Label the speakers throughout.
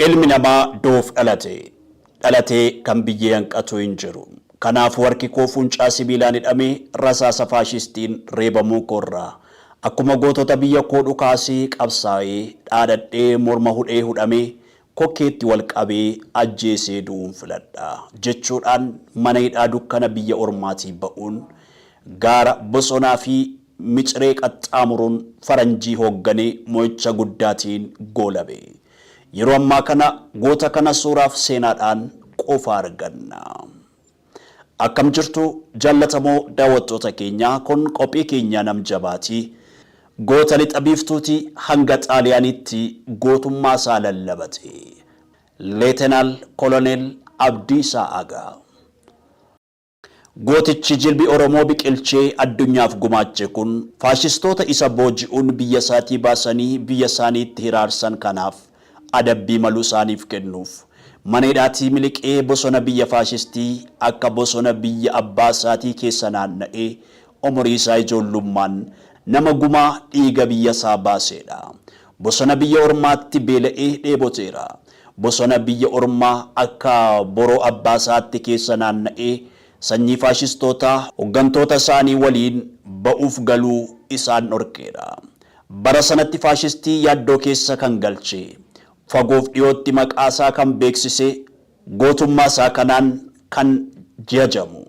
Speaker 1: Ilmi namaa du'uuf dhalate. Dhalatee kan biyyee hanqatu hin jiru. Kanaafuu harki koo funcaa sibiilaan hidhamee rasaasa faashistiin reebamuu koorra akkuma gootota biyya koo dhukaasee qabsaa'ee dhaadhadhee morma hudhee hudhamee kokkeetti wal qabee ajjeesee du'uun filadha jechuudhaan mana hidhaa dukkana biyya ormaatii ba'uun gaara, bosonaa fi miciree qaxxaamuruun faranjii hoogganee mo'icha guddaatiin goolabe. Yeroo ammaa kana goota kana suuraaf seenaadhaan qofa arganna. Akkam jirtu jaallatamoo daawwattoota keenya, kun qophii keenya nam jabaati. Goota lixa biiftuuti hanga Xaaliyaaniitti gootummaa isaa lallabate. Leetenaal Koloneel Abdiisaa Aagaa. Gootichi jilbi Oromoo biqilchee addunyaaf gumaache kun faashistoota isa booji'uun biyya isaatii baasanii biyya isaaniitti hiraarsan kanaaf adabbii malu isaaniif kennuuf mana hidhaatii miliqee bosona biyya faashistii akka bosona biyya abbaa isaatii keessa naanna'ee umurii isaa ijoollummaan nama gumaa dhiiga biyya isaa baaseedha. Bosona biyya ormaatti beela'ee dheeboteera. Bosona biyya ormaa akka boroo abbaa isaatti keessa naanna'ee sanyii faashistootaa hoggantoota isaanii waliin ba'uuf galuu isaan dhorkeera. Bara sanatti faashistii yaaddoo keessa kan galche, fagoof dhiyootti maqaa isaa kan beeksise, gootummaa isaa kanaan kan jajamu,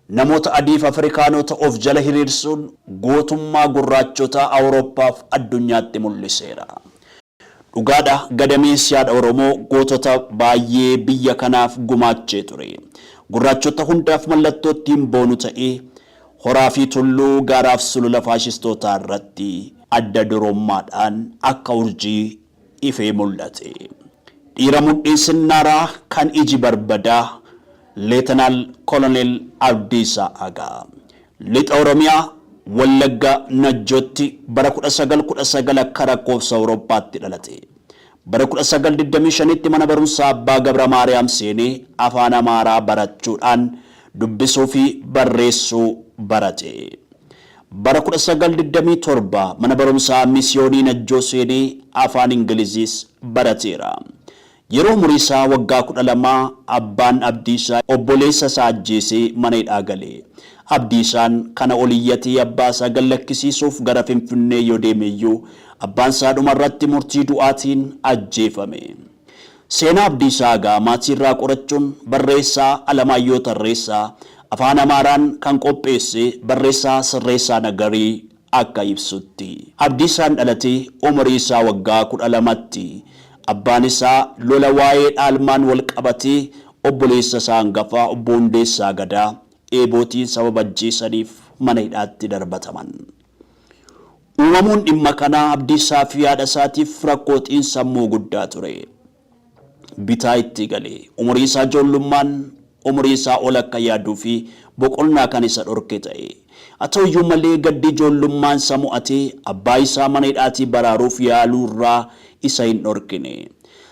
Speaker 1: namoota adiif Afrikaanota of jala hiriirsuun gootummaa gurraachotaa Awurooppaaf addunyaatti mul'iseera. Dhugaadha gadameessi haadha Oromoo gootota baay'ee biyya kanaaf gumaachee ture. Gurraachota hundaaf mallattoo ittiin boonu ta'ee horaa fi tulluu gaaraaf sulula faashistootaa irratti adda durummaadhaan akka urjii ifee mul'ate. Dhiira mudhii sinnaaraa kan iji barbadaa Leetanaal Koloneel Abdiisaa Aagaa. Lixa Oromiyaa, Wallagga, Najjootti bara 1919 akka rakkoofsa Awurooppaatti dhalate. Bara 1925tti mana barumsaa Abbaa Gabra Maariyaam seenee Afaan Amaaraa barachuudhaan dubbisuu fi barreessuu barate. Bara 1927 mana barumsaa Misiyoonii Najjoo seenee Afaan Ingiliziis barateera. Yeroo umurii isaa waggaa 12 abbaan Abdiisaa obboleessa isaa ajjeesee mana hidhaa gale. Abdiisaan kana ol iyyatee abbaa isaa gad lakkisiisuuf gara Finfinnee yoo deemeyyuu abbaan isaa dhuma irratti murtii du'aatiin ajjeefame. Seenaa Abdiisaa Aagaa maatii irraa qorachuun barreessaa Alamaayyoo Tarreessaa Afaan Amaaraan kan qopheesse barreessaa Sirreessaa Nagarii akka ibsutti, Abdiisaan dhalatee umurii isaa waggaa 12tti abbaan isaa lola waa'ee dhaalmaan walqabatee obboleessa isaa hangafaa Obbo Hundeessaa Gadaa eebootiin sababa ajjeesaniif mana hidhaatti darbataman. Uumamuun dhimma kanaa Abdiisaa fi haadha isaatiif rakkoo xiinsammuu guddaa ture. Bitaa itti gale. Umurii isaa ijoollummaan umurii isaa ol akka yaaduu fi boqonnaa kan isa dhorke ta'e. Haa ta'u iyyuu malee gaddi ijoollummaan isa mo'ate abbaa isaa mana hidhaatii baraaruuf yaaluu irraa isa hin dhorkine.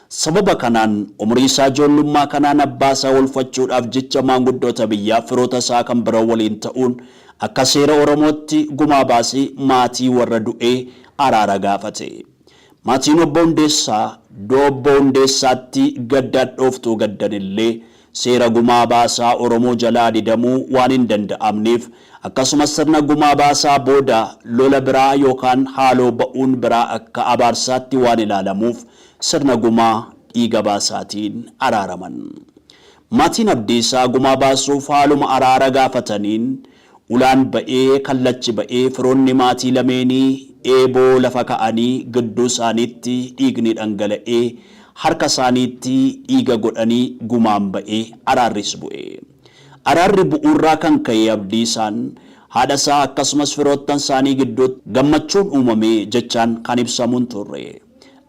Speaker 1: Sababa kanaan umurii isaa ijoollummaa kanaan abbaa isaa oolfachuudhaaf jecha maanguddoota biyyaa firoota isaa kan biroo waliin ta'uun akka seera Oromootti gumaa baasee maatii warra du'ee araara gaafate. Maatiin Obbo Hundeessaa du'a Obbo Hundeessaatti gadda hadhooftuu gaddanillee seera gumaa baasaa Oromoo jalaa didamuu waan hin danda'amneef akkasumas sirna gumaa baasaa booda lola biraa yookaan haaloo ba'uun biraa akka abaarsaatti waan ilaalamuuf sirna gumaa dhiiga baasaatiin araaraman. Maatiin Abdiisaa gumaa baasuuf haaluma araara gaafataniin Ulaan ba'ee, kallachi ba'ee, firoonni maatii lameenii eeboo lafa ka'anii gidduu isaaniitti dhiigni dhangala'ee, harka isaaniitti dhiiga godhanii gumaan ba'ee, araarris bu'e. Araarri bu'uurraa kan ka'e Abdiisaan haadha isaa akkasumas firoottan isaanii gidduutti gammachuun uumame jechaan kan ibsamu hin turre.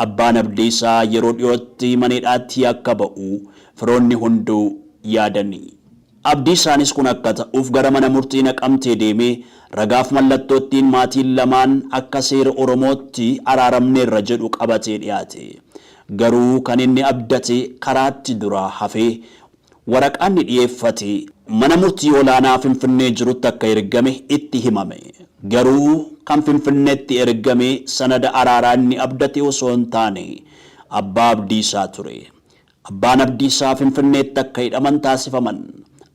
Speaker 1: Abbaan Abdiisaa yeroo dhiyootti mana hidhaatii akka ba'u firoonni hunduu yaadani. Abdiisaanis kun akka ta'uuf gara mana murtii Naqamtee deemee ragaaf mallattoo ittiin maatiin lamaan akka seera Oromootti araaramneerra jedhu qabatee dhiyaate. Garuu kan inni abdate karaatti duraa hafee waraqaa inni dhiyeeffate mana murtii olaanaa Finfinnee jirutti akka ergame itti himame. Garuu kan Finfinneetti ergame sanada araaraa inni abdate osoo hin taane Abbaa Abdiisaa ture. Abbaan Abdiisaa Finfinneetti akka hidhaman taasifaman.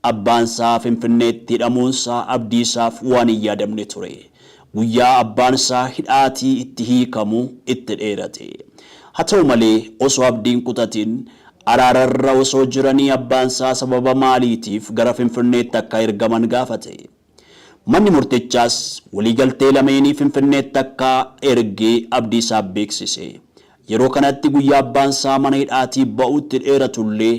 Speaker 1: Abbaansaa Finfinneetti hidhamuunsaa Abdiisaaf waan hin yaadamne ture. Guyyaa abbaansaa hidhaatii itti hiikamu itti dheerate. Haa ta'u malee osoo abdii hin kutatin araararra osoo jiranii abbaansaa sababa maaliitiif gara Finfinneetti akka ergaman gaafate. Manni murtichaas waliigaltee lameenii Finfinneetti akka erge Abdiisaaf beeksise. Yeroo kanatti guyyaa abbaansaa mana hidhaatii ba'u itti dheeratullee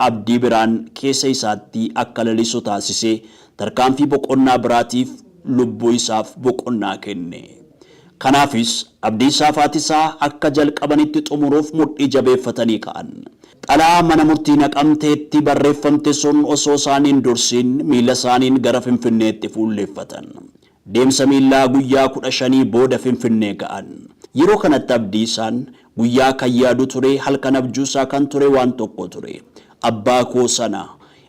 Speaker 1: abdii biraan keessa isaatti akka lalisu taasisee tarkaanfii boqonnaa biraatiif lubbuu isaaf boqonnaa kenne. Kanaafis Abdiisaaf haatisaa akka jalqabanitti xumuruuf mudhii jabeeffatanii ka'an. Xalayaa mana murtii Naqamteetti barreeffamte sun osoo isaan hin dursin miila isaaniin gara Finfinneetti fuulleeffatan. Deemsa miillaa guyyaa 15 booda Finfinnee ga'an. Yeroo kanatti Abdiisaan guyyaa kan yaadu ture, halkan abjuusaa kan ture waan tokko ture. Abbaa koo sana.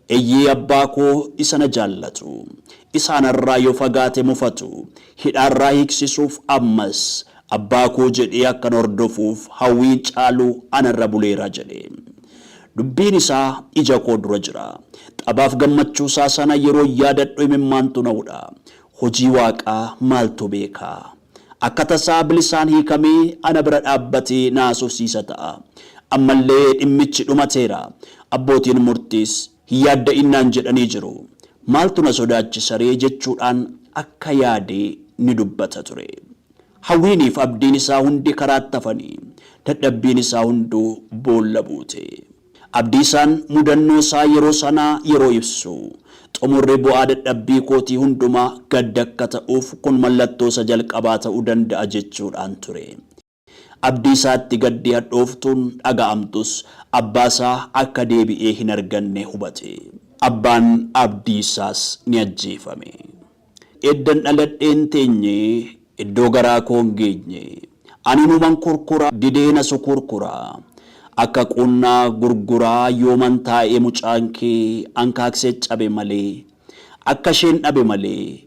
Speaker 1: Eyyee abbaa koo isa na jaallatu. Isa anarraa yoo fagaate mufatu. Hidhaarraa hiiksisuuf ammas abbaa koo jedhee akkan hordofuuf hawwiin caalu anarra buleera jedhe. Dubbiin isaa ija koo dura jira. Xabaaf gammachuusaa sana yeroon yaadadhu imimmaantu na hudha. Hojii Waaqaa maaltu beeka? Akka tasaa bilisaan hiikamee ana bira dhaabbatee na haasofsiisa ta'a. Ammallee dhimmichi dhumateera. Abbootiin murtiis hin yaadda'in naan jedhanii jiru. Maaltu na sodaachisaree jechuudhaan akka yaade ni dubbata ture. Hawwiiniif abdiin isaa hundi karaatti hafanii, dadhabbiin isaa hunduu boolla buute. Abdiisaan mudannoo isaa yeroo sanaa yeroo ibsu, Xumurri bu'aa dadhabbii kootii hundumaa gadda akka ta'uuf kun mallattoo isa jalqabaa ta'uu danda'a jechuudhaan ture. Abdiisaatti gaddi hadhooftuun dhaga'amtus abbaasaa akka deebi'ee hin arganne hubate. Abbaan Abdiisaas ni ajjeefame. Eddan dhaladhee hin teenye Iddoo garaa koo hin geenye Ani numan kurkura Didee na sukurkura Akka quunnaa gurguraa Yooman taa'ee mucaan kee Ankaaksee cabe malee Akka isheen dhabe malee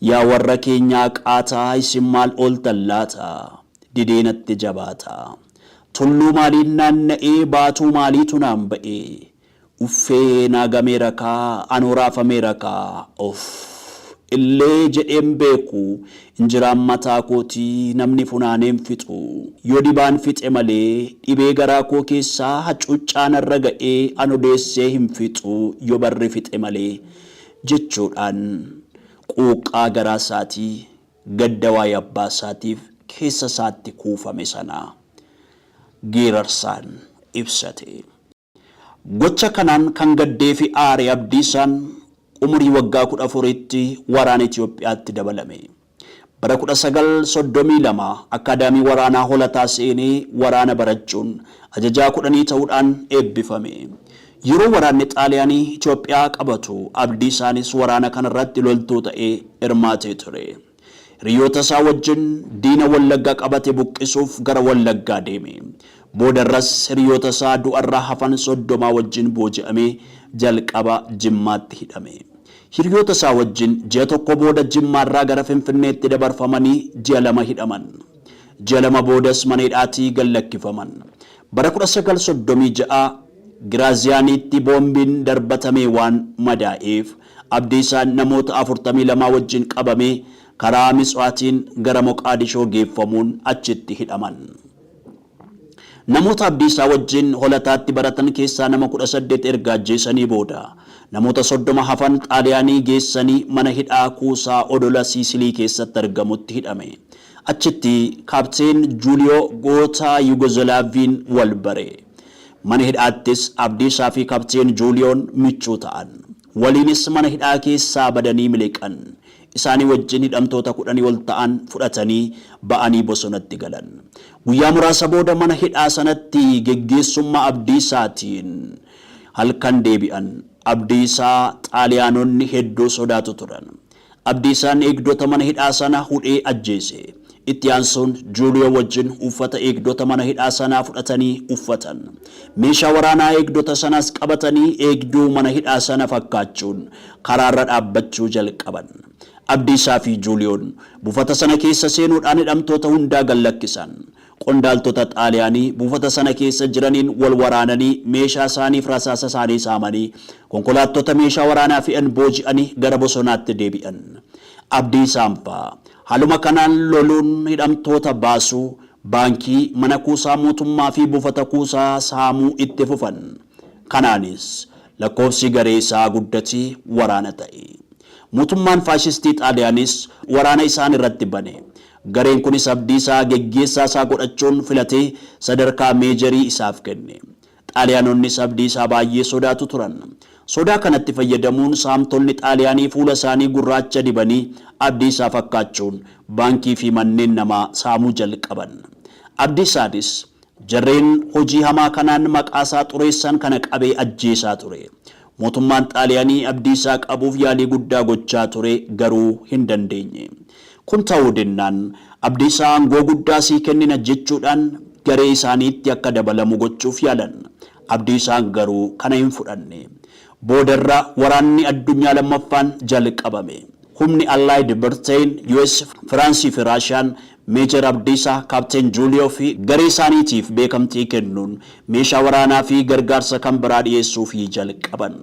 Speaker 1: Yaa warra keenyaa qaataa Isin maal ooltan laata Didee natti jabaata Tulluu maaliin naanna'ee Baatuu maaliitu naan ba'ee Uffee naa gameera kaa anoo raafameera kaa uff illee jedheen beeku injiraan mataa kootii namni funaanee hin fixu yoo dibaan fixe malee dhibee garaa koo keessaa hacuuccaa narra ga'ee an odeessee hin fixu yoo barri fixe malee jechuudhaan quuqqaa garaa isaatii gadda waa'ee abbaa isaatiif keessa isaatti kuufame sana geerarsaan ibsate. Gocha kanaan kan gaddeefi aare Abdiisaan umurii waggaa 14tti waraana Itoophiyaatti dabalame. Bara 1932 Akkaadaamii Waraanaa Holataa seenee waraana barachuun ajajaa kudhanii ta'uudhaan eebbifame. Yeroo waraanni Xaaliyaanii Itoophiyaa qabatu Abdiisaanis waraana kanarratti loltuu ta'ee hirmaatee ture. Hiriyoota isaa wajjin diina Wallagga qabate buqqisuuf gara Wallaggaa deeme. Boodarras hiriyoota isaa du'arraa hafan 30 wajjin booji'amee jalqaba Jimmaatti hidhame. Hiriyoota isaa wajjin ji'a tokko booda Jimmaarraa gara Finfinneetti dabarfamanii ji'a 2 hidhaman. Ji'a 2 boodas mana hidhaatii gad lakkifaman. Bara 1936 Giraaziyaaniitti boombiin darbatamee waan madaa'eef Abdiisaan namoota 42 wajjin qabamee karaa Mitswaatiin gara Moqaadishoo geeffamuun achitti hidhaman. Namoota Abdiisaa wajjin Holataatti baratan keessaa nama 18 erga ajjeesanii booda namoota 30 hafan Xaaliyaanii geessanii mana hidhaa kuusaa odola Siisilii keessatti argamutti hidhame. Achitti Kaapteen Juuliyoo goota Yugozolaaviin wal bare. Mana hidhaattis Abdiisaa fi Kapteen Juuliyoon michuu ta'an. Waliinis mana hidhaa keessaa badanii miliqan. Isaanii wajjin hidhamtoota kudhanii ol ta'an fudhatanii ba'anii bosonatti galan. Guyyaa muraasa booda mana hidhaa sanatti geggeessummaa Abdiisaatiin halkan deebi'an. Abdiisaa Xaaliyaanonni hedduu sodaatu turan. Abdiisaan eegdota mana hidhaa sana hudhee ajjeese. Itti aansuun Juuliyoo wajjin uffata eegdota mana hidhaa sanaa fudhatanii uffatan. Meeshaa waraanaa eegdota sanaas qabatanii eegduu mana hidhaa sana fakkaachuun karaarra dhaabbachuu jalqaban. Abdiisaa fi Juuliyoon buufata sana keessa seenuudhaan hidhamtoota hundaa gad lakkisan. Qondaaltota Xaaliyaanii buufata sana keessa jiraniin wal waraananii meeshaa isaaniif rasaasa isaanii saamanii konkolaattota meeshaa waraanaa fe'an booji'anii gara bosonaatti deebi'an. Abdiisaan faa haaluma kanaan loluun hidhamtoota baasuu, baankii, mana kuusaa mootummaa fi buufata kuusaa saamuu itti fufan. Kanaanis lakkoofsi garee isaa guddatee waraana ta'e. Mootummaan Faashistii Xaaliyaanis waraana isaan irratti bane. Gareen kunis Abdiisaa geggeessaa isaa godhachuun filatee sadarkaa meejarii isaaf kenne. Xaaliyaanonnis Abdiisaa baay'ee sodaatu turan. Sodaa kanatti fayyadamuun saamtonni Xaaliyaanii fuula isaanii gurraacha dibanii Abdiisaa fakkaachuun baankii fi manneen namaa saamuu jalqaban. Abdiisaanis Jarreen hojii hamaa kanaan maqaasaa xureessan kana qabee ajjeesaa ture. Mootummaan Xaaliyaanii Abdiisaa qabuuf yaalii guddaa gochaa ture garuu hin dandeenye. Kun ta'uu dinnaan Abdiisaa aangoo guddaa sii kennina jechuudhaan garee isaaniitti akka dabalamu gochuuf yaalan. Abdiisaan garuu kana hin fudhanne. Boodarra waraanni addunyaa lammaffaan jalqabame. Humni Allied Birteen, US, Firaansii fi Raashiyaan Meejar Abdiisaa, Kaapteen Juuliyoo fi garee isaaniitiif beekamtii kennuun meeshaa waraanaa fi gargaarsa kan biraa dhiyeessuufii jalqaban.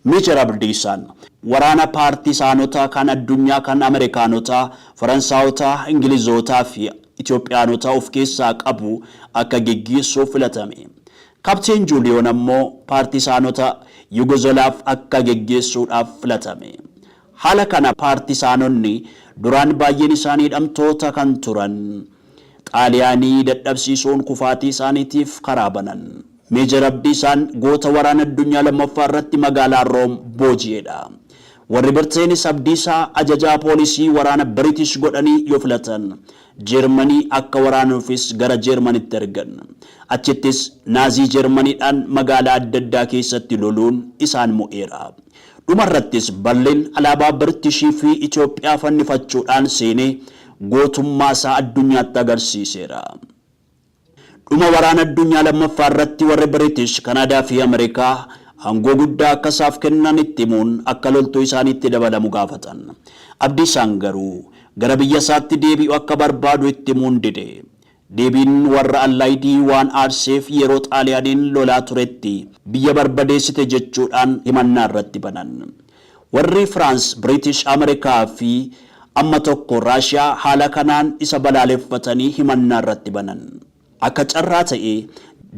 Speaker 1: Meejar Abdiisaan waraana paartisaanota kan addunyaa kan Ameerikaanotaa, Faransaawotaa, Ingilizootaa fi Itoophiyaanotaa of keessaa qabu akka geggeessuuf filatame. Kaapteen Juuliyoon ammoo paartisaanota Yugozolaaf akka geggeessuudhaaf filatame. Haala kana paartisaanonni duraan baay'een isaanii hidhamtoota kan turan Xaaliyaanii dadhabsiisuun kufaatii isaaniitiif karaa banan. Meejar Abdiisaan goota waraana addunyaa lammaffaa irratti magaalaa Room booji'edha. Warri Birteenis Abdiisaa ajajaa poolisii waraana Biriitish godhanii yoo filatan, Jeermanii akka waraanuufis gara Jeermanitti ergan. Achittis Naazii Jeermaniidhaan magaalaa adda addaa keessatti loluun isaan mo'eera. Dhumarrattis Barliin alaabaa Biritishii fi Itoophiyaa fannifachuudhaan seenee gootummaa isaa addunyaatti agarsiiseera. Dhuma waraana addunyaa lammaffaa irratti warri Biriitish, Kanaadaa fi Ameerikaa aangoo guddaa akka isaaf kennan itti himuun akka loltuu isaaniitti dabalamu gaafatan. Abdiisaan garuu gara biyya isaatti deebi'u akka barbaadu itti himuun dide. Deebiin warra Allaayidii waan aarseef yeroo Xaaliyaaniin lolaa turetti biyya barbadeessite jechuudhaan himannaa irratti banan. Warri Firaans, Biriitish, Ameerikaa fi amma tokko Raashiyaa haala kanaan isa balaaleffatanii himannaa irratti banan. Akka carraa ta'ee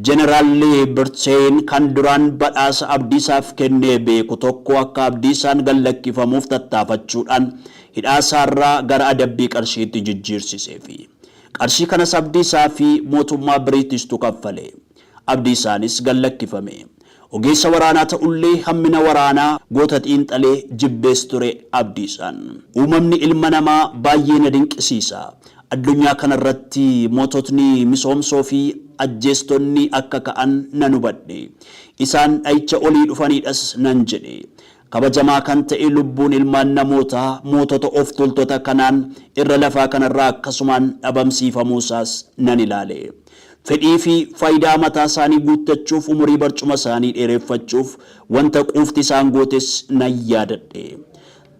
Speaker 1: Jeneraalli Birteen kan duraan badhaasa Abdiisaaf kennee beeku tokko akka Abdiisaan gad lakkifamuuf tattaafachuudhaan hidhaasaarraa gara adabbii qarshiitti jijjiirsiseefi. Qarshii kanas Abdiisaa fi mootummaa Biriitishtu kaffale. Abdiisaanis gad lakkifame. Ogeessa waraanaa ta'ullee hammina waraanaa goota xiinxalee jibbees ture Abdiisaan. Uumamni ilma namaa baay'ee na dinqisiisa. Addunyaa kanarratti moototni misoomsoo fi ajjeestonni akka ka'an nan hubadhe. Isaan dha'icha olii dhufaniidhas nan jedhe. Kabajamaa kan ta'e lubbuun ilmaan namootaa mootota of tuultota kanaan irra lafaa kanarraa akkasumaan dhabamsiifamuusaas nan ilaale. Fedhii fi faayidaa mataa isaanii guuttachuuf umurii barcuma isaanii dheereffachuuf wanta quufti isaan gootes nan yaadadhe.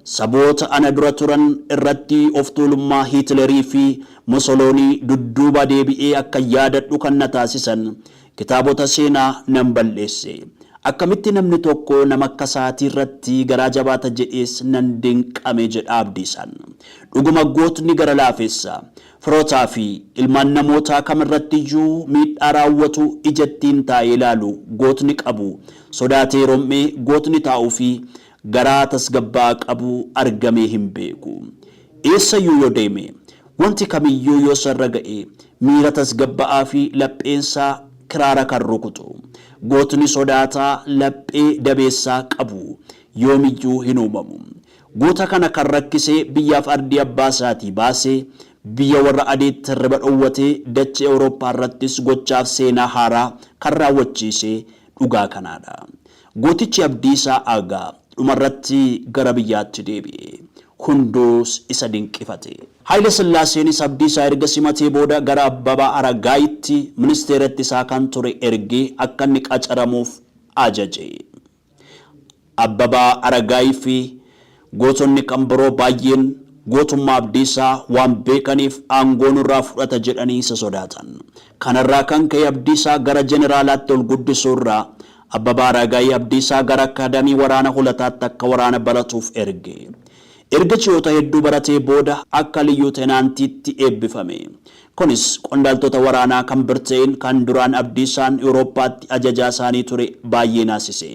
Speaker 1: Saboota ana dura turan irratti of tuulummaa Hiitlerii fi Mosoloonii dudduuba deebi'ee akkan yaadadhu kan na taasisan Kitaabota seenaa nan bal'eesse. Akkamitti namni tokko nama akka isaatii irratti garaa jabaata jedhees nan dinqame jedha Abdiisaan. Dhuguma gootni gara laafessa. Firootaa fi ilmaan namootaa kam irratti iyyuu miidhaa raawwatu ija ittiin taa'ee ilaalu gootni qabu sodaatee rom'ee gootni taa'uu fi garaa tasgabbaa'aa qabu argamee hin beeku. Eessa iyyuu yoo deeme, wanti kam iyyuu yoo isa irra ga'e, miira tasgabba'aa fi lapheen isaa kiraara kan rukutu, gootni sodaataa laphee dabeessaa qabu yoom iyyuu hin uumamu. Goota kana kan rakkisee biyyaaf ardii abbaa isaatii baase, biyya warra adiitti hirriba dhowwatee dachee Awurooppaa irrattis gochaaf seenaa haaraa kan raawwachiise dhugaa kanaadha. Gootichi Abdiisaa Aagaa dhumarratti gara biyyaatti deebi'e. Hunduus isa dinqifate. Haayile Sillaaseenis Abdiisaa erga simatee booda gara Abbabaa Aragaayitti ministeera ittisaa kan ture ergee akka inni qacaramuuf ajaje. Abbabaa Aragaay fi Gootonni kan biroo baay'een gootummaa Abdiisaa waan beekaniif aangoo nurraa fudhata jedhanii isa sodaatan. Kanarraa kan ka'e Abdiisaa gara jeneraalaatti ol guddisuurra Abbabaa Araagaayii Abdiisaa gara Akkaadaamii Waraana Holataatti akka waraana baratuuf erge. Erga ji'oota hedduu baratee booda akka Liyyuutenaantiitti eebbifame. Kunis qondaaltota waraanaa kan Birteen kan duraan Abdiisaan Yuurooppaatti ajajaa isaanii ture baay'ee naasise.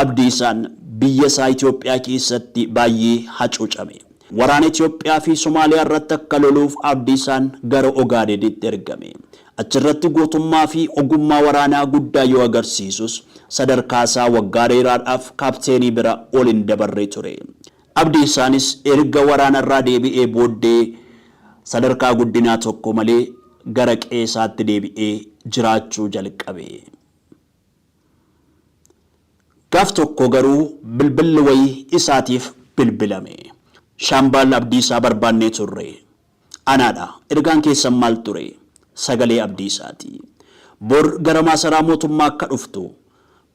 Speaker 1: Abdiisaan biyya isaa Itoophiyaa keessatti baay'ee hacuucame. Waraana Itoophiyaa fi Somaaliyaa irratti akka loluuf Abdiisaan gara Ogaadenitti ergame. Achirratti gootummaa fi ogummaa waraanaa guddaa yoo agarsiisus sadarkaa isaa waggaa dheeraadhaaf kaapteenii bira ol hin dabarre ture. Abdiisaanis erga waraanarraa deebi'ee booddee sadarkaa guddinaa tokko malee gara qe'ee isaatti deebi'ee jiraachuu jalqabe. Gaaf tokko garuu bilbilli wayii isaatiif bilbilame. Shaambaal Abdiisaa barbaannee turre. Anaadha. Ergaan keessan maal ture? Sagalee Abdiisaati. Bor gara maasaraa mootummaa akka dhuftu.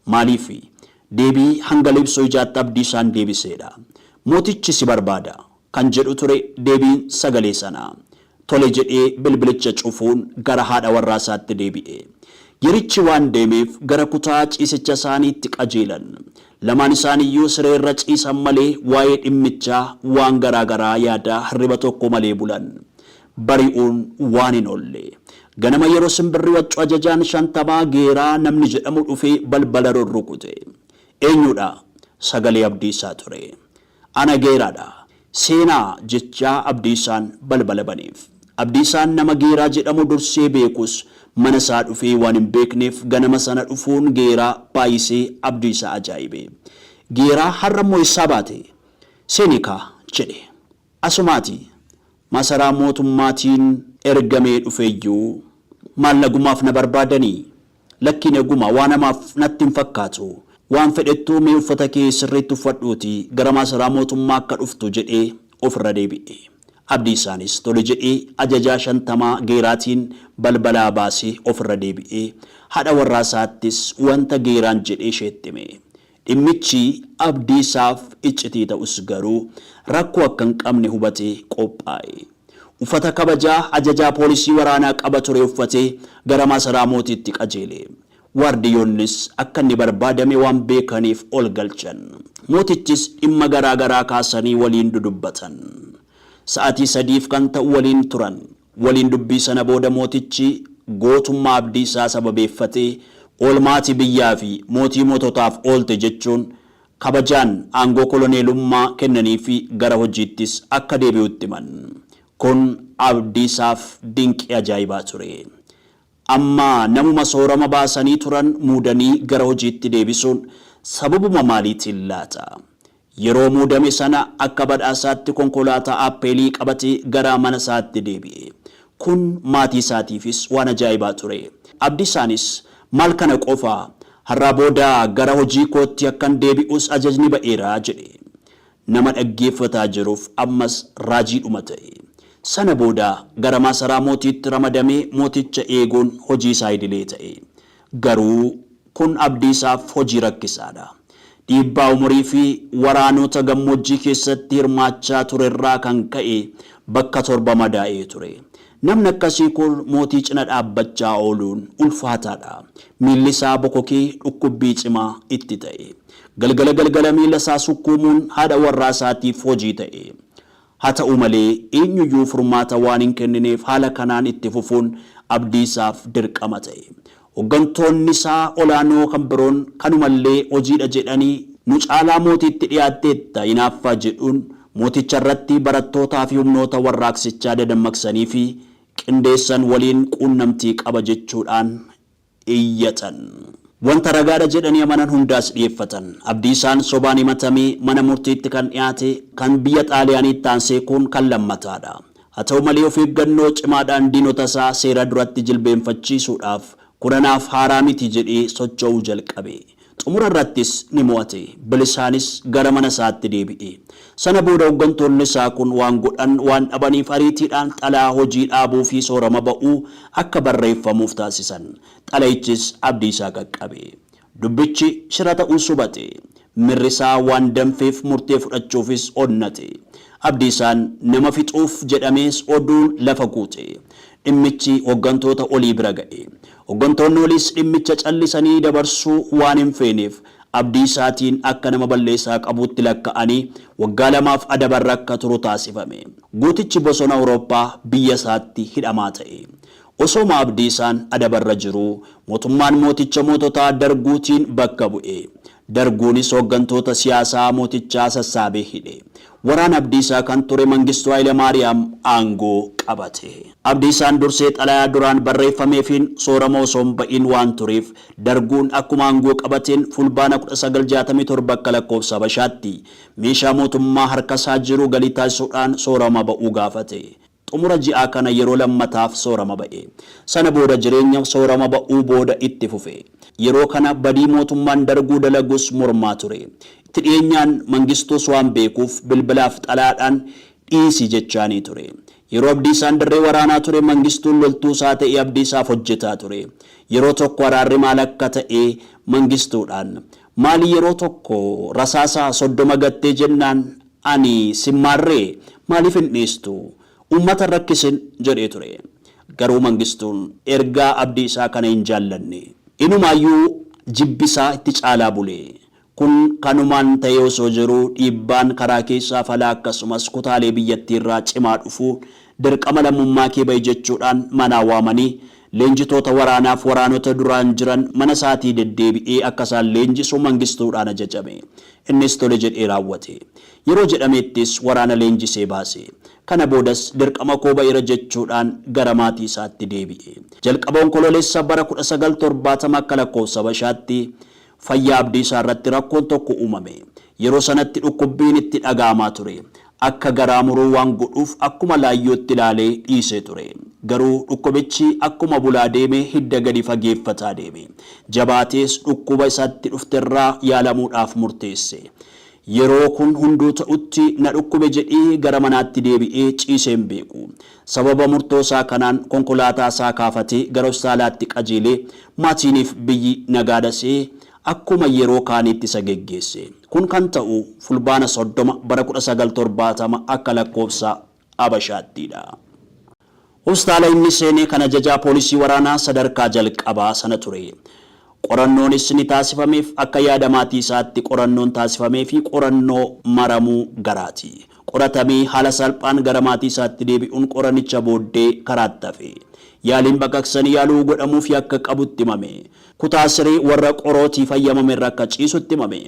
Speaker 1: Maaliif? Deebii hanga liibsoo ijaatti Abdiisaan deebiseedha. Mootichi si barbaada. Kan jedhu ture deebiin sagalee sanaa. Tole jedhee bilbilicha cufuun gara haadha warraa isaatti deebi'e. Yerichi waan deemeef gara kutaa ciisicha isaaniitti qajeelan. Lamaan isaaniiyyuu siree irra ciisan malee waa'ee dhimmichaa waan garaa garaa yaadaa hirriba tokko malee bulan. Bari'uun waan hin oolle. Ganama yeroo simbirri waccu ajajaan shantamaa Geeraa namni jedhamu dhufee balbala rurrukute. Eenyuudha? Sagalee Abdiisaa ture. Ana Geeraadha. Seenaa! jechaa Abdiisaan balbala baneef. Abdiisaan nama Geeraa jedhamu dursee beekus mana isaa dhufee waan hin beekneef ganama sana dhufuun Geeraa baay'isee Abdiisaa ajaa'ibe. Geeraa har'a immoo eessaa baate? Seeni kaa! jedhe. Asumaati. Masaraa mootummaatiin ergamee dhufeeyyuu. Maal nagumaaf na barbaadanii? Lakkii naguma, waan hamaaf natti hin fakkaatu. Waan fedhettuu mee uffata kee sirriitti uffadhuutii gara masaraa mootummaa akka dhuftu jedhee ofirra deebi'e. Abdiisaanis tole jedhee ajajaa shantamaa Geeraatiin balbalaa baasee ofirra deebi'ee haadha warraa isaattis wanta Geeraan jedhe isheetti hime. Dhimmichi Abdiisaaf iccitii ta'us garuu rakkoo akka hin qabne hubatee qophaa'e. Uffata kabajaa ajajaa poolisii waraanaa qaba ture uffatee gara masaraa mootiitti qajeele. Waardiyyoonnis akka inni barbaadame waan beekaniif ol galchan. Mootichis dhimma garaa garaa kaasanii waliin dudubbatan. Sa'atii sadiif kan ta'u waliin turan. Waliin dubbii sana booda mootichi gootummaa Abdiisaa sababeeffatee oolmaati biyyaa fi mootii moototaaf oolte jechuun kabajaan aangoo koloneelummaa kennaniifii gara hojiittis akka deebi'u itti himan. Kun Abdiisaaf dinqii ajaa'ibaa ture. Amma namuma soorama baasanii turan muudanii gara hojiitti deebisuun sababuma maaliitiin laata? Yeroo muudame sana akka badhaasaatti konkolaataa Appeelii qabatee gara mana isaatti deebi'e. Kun maatii isaatiifis waan ajaa'ibaa ture. Abdiisaanis maal kana qofa, har'aa booda gara hojii kootti akkan deebi'us ajajni ba'eera jedhe. Nama dhaggeeffataa jiruuf ammas raajiidhuma ta'e. Sana booda gara masaraa mootiitti ramadamee mooticha eeguun hojii isaa idilee ta'e. Garuu kun Abdiisaaf hojii rakkisaadha. Dhiibbaa umurii fi waraanota gammoojjii keessatti hirmaachaa turerraa kan ka'e bakka torba madaa'ee ture. Namni akkasii kun mootii cina dhaabbachaa ooluun ulfaataadha. Miilli isaa bokokee dhukkubbii cimaa itti ta'e. Galgala galgala miila isaa sukkuumuun haadha warraa isaatiif hojii ta'e. Haa ta'u malee eenyuyyuu furmaata waan hin kennineef haala kanaan itti fufuun Abdiisaaf dirqama ta'e. Hoggantoonni isaa olaanoo kan biroon kanumallee hojiidha jedhanii nu caalaa mootiitti dhiyaatteetta hinaaffaa jedhuun mooticharratti barattootaafi humnoota warraaqsichaa dadammaqsaniifi qindeessan waliin quunnamtii qaba jechuudhaan iyyatan. Wanta ragaadha jedhanii amanan hundaas dhiyeeffatan. Abdiisaan sobaan himatamee mana murtiitti kan dhiyaate kan biyya Xaaliyaaniitti aansee kun kan lammataadha. Haa ta'u malee of eeggannoo cimaadhaan diinotasaa seera duratti jilbeenfachiisuudhaaf kun anaaf haaraa miti jedhee socho'uu jalqabe. Xumura irrattis ni mo'ate. Bilisaanis gara mana isaatti deebi'e. Sana booda hoggantoonni isaa kun waan godhan waan dhabaniif ariitiidhaan xalayaa hojii dhaabuu fi soorama ba'uu akka barreeffamuuf taasisan. Xalayichis Abdiisaa qaqqabe. Dubbichi shira ta'uus hubate. Mirrisaa waan danfeef murtee fudhachuufis onnate. Abdiisaan nama fixuuf jedhamees oduun lafa guute. Dhimmichi hoggantoota olii bira ga'e. Hoggantoonni oliis dhimmicha callisanii dabarsuu waan hin feeneef Abdiisaatiin akka nama balleessaa qabuutti lakka'anii waggaa lamaaf adabarra akka turu taasifame. Gootichi bosona Awurooppaa biyya isaatti hidhamaa ta'e. Osooma Abdiisaan adabarra jiruu mootummaan mooticha moototaa Darguutiin bakka bu'e. Darguunis hooggantoota siyaasaa mootichaa sassaabee hidhe. Waraana Abdiisaa kan ture Mangistuu Hayilamaariyaam aangoo qabate. Abdiisaan dursee xalayaa duraan barreeffameefiin soorama osoo hin ba'iin waan tureef Darguun akkuma aangoo qabateen Fulbaana 1967 akka lakkoofsa Habashaatti meeshaa mootummaa harkasaa jiru galii taasisuudhaan soorama ba'uu gaafate. Xumura ji'aa kana yeroo lammataaf soorama ba'e. Sana booda jireenya soorama ba'uu booda itti fufe. Yeroo kana badii mootummaan Darguu dalagus mormaa ture. Itti dhiyeenyaan Mangistuus waan beekuuf bilbilaaf xalayaadhaan dhiisi jechaanii ture. Yeroo Abdiisaan dirree waraanaa ture Mangistuun loltuusaa ta'ee Abdiisaaf hojjetaa ture. Yeroo tokko araarri maal akka ta'e Mangistuudhaan Maali yeroo tokko rasaasa 30 gattee jennaan ani sin maarree? Maaliif hin dhiistu? Uummata hin rakkisin jedhee ture. Garuu Mangistuun ergaa Abdiisaa kana hin jaallanne. Inumaayyuu jibbi isaa itti caalaa bule. Kun kanumaan ta'ee osoo jiruu dhiibbaan karaa keessaaf alaa akkasumas kutaalee biyyattiirraa cimaa dhufuu dirqama lammummaa kee ba'i jechuudhaan manaa waamanii leenjitoota waraanaaf waraanota duraan jiran mana isaatii deddeebi'ee akka isaan leenjisu Mangistuudhaan ajajame. Innis tole jedhee raawwate. Yeroo jedhamettis waraana leenjisee baase. Kana boodas dirqama koo ba'eera jechuudhaan gara maatii isaatti deebi'e. Jalqaba Onkoloolessa bara 1970 akka lakkoofsa Habashaatti fayyaa Abdiisaa irratti rakkoon tokko uumame. Yeroo sanatti dhukkubbiin itti dhaga'amaa ture. Akka garaa muruu waan godhuuf akkuma laayyootti ilaalee dhiisee ture. Garuu dhukkubichi akkuma bulaa deeme hidda gadi fageeffataa deeme. Jabaatees dhukkuba isatti dhufterraa yaalamuudhaaf murteesse. Yeroo kun hunduu ta'utti na dhukkube jedhee gara manaatti deebi'ee ciisee hin beeku. Sababa murtoo isaa kanaan konkolaataa isaa kaafatee gara hospitaalaatti qajeelee maatiiniif biyyi nagaadha se'ee akkuma yeroo kaaniitti isa geggeesse. Kun kan ta'u Fulbaana 30 bara 1970 akka lakkoofsa Habashaattiidha. Hospitaala inni seene kan ajajaa poolisii waraanaa sadarkaa jalqabaa sana ture. Qorannoonis ni taasifameef, akka yaada maatii isaatti qorannoon taasifameefi qorannoo maramuu garaati. Qoratamee haala salphaan gara maatii isaatti deebi'uun qorannicha booddee karaatti hafe. Yaaliin baqaqsanii yaaluu godhamuufii akka qabu itti himame. Kutaa siree warra qorootiif hayyamame irra akka ciisu itti himame.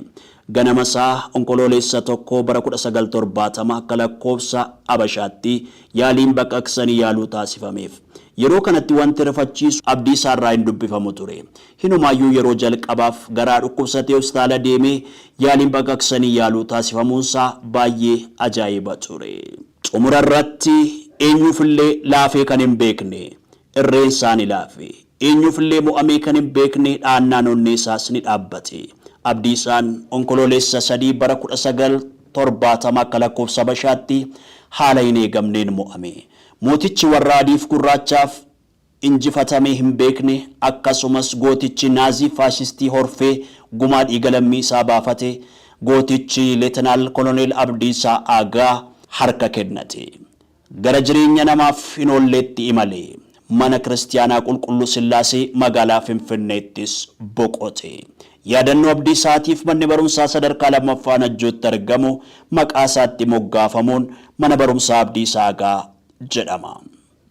Speaker 1: Ganama isaa Onkoloolessa 1 bara 1970 akka lakkoofsa Habashaatti yaaliin baqaqsanii yaaluu taasifameef. Yeroo kanatti wanti rifachiisu Abdiisaarraa hin dubbifamu ture. Hinumaayyuu yeroo jalqabaaf garaa dhukkubsatee hospitaala deemee yaaliin baqaqsanii yaaluu taasifamuunsaa baay'ee ajaa'iba ture. Xumura irratti eenyuufillee laafee kan hin beekne irreen isaa ni laafe. Eenyuufillee mo'amee kan hin beekne dha'annaan onnee isaas ni dhaabbate. Abdiisaan Onkoloolessa 3 bara 1970 akka lakkoofsa Habashaatti haala hin eegamneen mo'ame. Mootichi warra adiif gurraachaaf injifatamee hin beekne akkasumas gootichi Naazii Faashistii horfee gumaa dhiiga lammii isaa baafate gootichi Leetenaal Koloneel Abdiisaa Aagaa harka kennate. Gara jireenya namaaf hin oolleetti imale. Mana Kiristiyaanaa Qulqulluu Sillaasee magaalaa Finfinneettis boqote. Yaadannoo Abdiisaatiif manni barumsaa sadarkaa lammaffaa Najjootti argamu maqaa isaatti moggaafamuun Mana Barumsaa Abdiisaa Aagaa jedhama.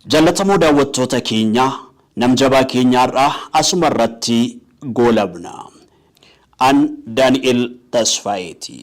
Speaker 1: Jaallatamoo daawwattoota keenya namjabaa keenya har'aa asuma irratti goolabna. An Daani'el Tasfaayeeti.